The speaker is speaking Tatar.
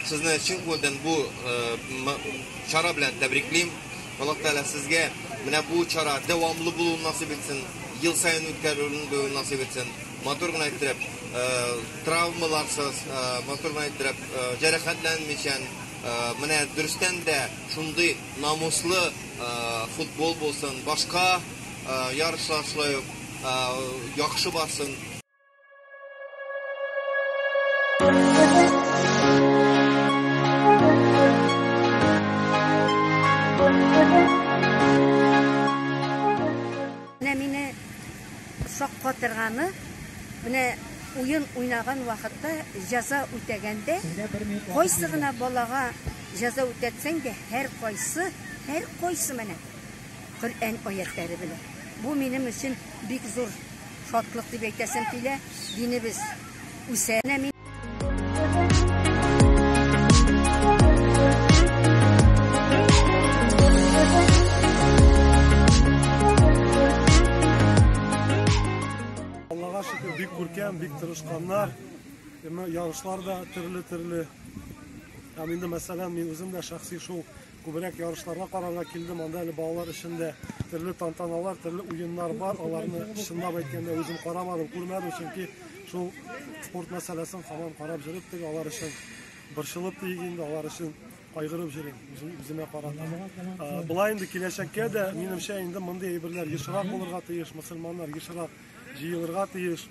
Сезне чын күңелдән бу чара белән тәбриклим. Аллаһ Тәгалә сезгә менә бу чара дәвамлы булуын насыйп итсен, ел саен үткәрелүен насыйп итсен. Матур гына иттереп, травмаларсыз, матур гына иттереп, җәрәхәтләнмичән, менә дөрестән дә шундый намуслы футбол булсын, башка ярышлар шулай ук яхшы барсын. Менә мине шаккатырганы, менә уен уйнаган вакытта җәза үтәгәндә, кайсы гына балага җәза үтәтсәң дә, һәркайсы, һәркайсы менә Коръән аятләре белә. Бу минем өчен бик зур шатлык дип әйтәсем килә. Динебез үсә. Менә мин Аллага шөкер, бик күркәм, бик тырышканнар. Әмма ярышлар да төрле-төрле. Һәм инде, мәсәлән, мин үзем дә шәхси шул күбрәк ярышларга карарга килдем. Анда әле балалар өчен дә төрле тантаналар, төрле уеннар бар. Аларны чынлап әйткәндә үзем карамадым, күрмәдем, чөнки шул спорт мәсьәләсен һаман карап йөреп, теге алар өчен борчылып диик инде, алар өчен кайгырып йөрим үзем үземә карата. Болай инде киләчәккә дә, минемчә, инде мондый әйберләр ешрак булырга тиеш, мөселманнар ешрак җыелырга тиеш.